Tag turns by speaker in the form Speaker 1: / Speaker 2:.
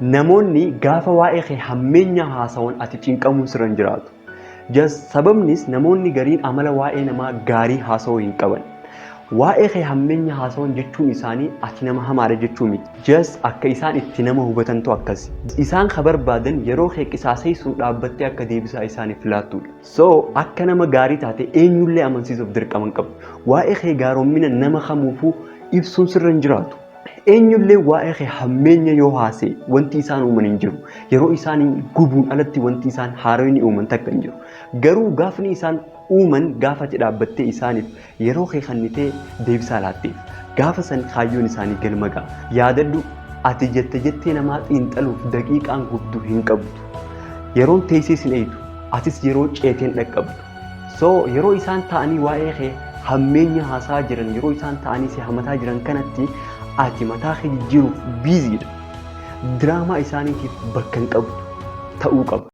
Speaker 1: Namoonni gaafa waa'ee kee hammeenya haasawan ati cinqamuun sirra hin jiraatu. Just sababnis namoonni gariin amala waa'ee namaa gaarii haasawuu hin qaban. Waa'ee kee hammeenya haasawan jechuun isaanii ati nama hamaadha jechuu miti. Just akka isaan itti nama hubatantu akkasi. Isaan ka barbaadan yeroo kee qisaaseessuun dhaabbattee akka deebisaa isaaniif laattudha. So akka nama gaarii taate eenyullee amansiisuuf dirqama hin qabdu. Waa'ee kee gaaroommina nama kamuufuu ibsuun sirra hin jiraatu. Eenyullee waa'ee kee hammeenya yoo haasa'e wanti isaan uuman hin jiru. Yeroo isaan gubuun alatti wanti isaan haaromni uuman takka hin jiru. Garuu gaafni isaan uuman gaafa ati dhaabbattee isaaniif yeroo kee kennitee deebisaa laatteef, gaafa san kaayyoon isaanii galma ga'a. Yaadadhu, ati jette jettee namaa xiinxaluuf daqiiqaan gubdu hin qabdu. Yeroon teessee sin eeytu, atis yeroo ceeteen dhaqqabdu. So yeroo isaan ta'anii waa'ee kee hammeenya haasaa jiran, yeroo isaan ta'anii si hamataa jiran kanatti ati mataa kee jijjiiruuf busy dha. Diraamaa isaaniitiif bakka hin qabdu ta'uu qaba.